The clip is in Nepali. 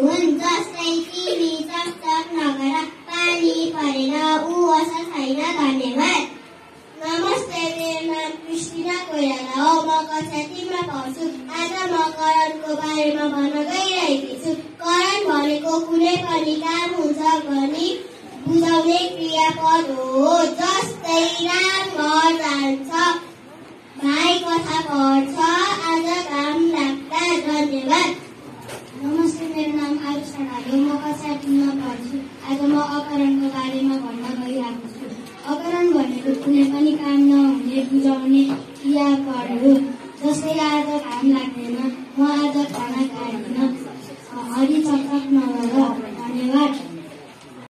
हुन्। जस्तै टिभी चकचक नगर, पानी परेन, ऊ असर छैन। धन्यवाद। नमस्ते, मेरो नाम क्रिस्टिना कोइराला हो। म कक्षा 3 मा पढ्छु। आज म करणको बारेमा भन्न गइरहेकी छु। करण भनेको कुनै पनि काम हुन्छ भनी बुझाउने क्रियापद हो। जस्तै राम घर जान्छ, भाइ कथा पढ्छ, आज घाम लाग्दा। धन्यवाद। नमस्ते, मेरो नाम आयुष राणाले हो। म कक्षा 3 मा पढ्छु।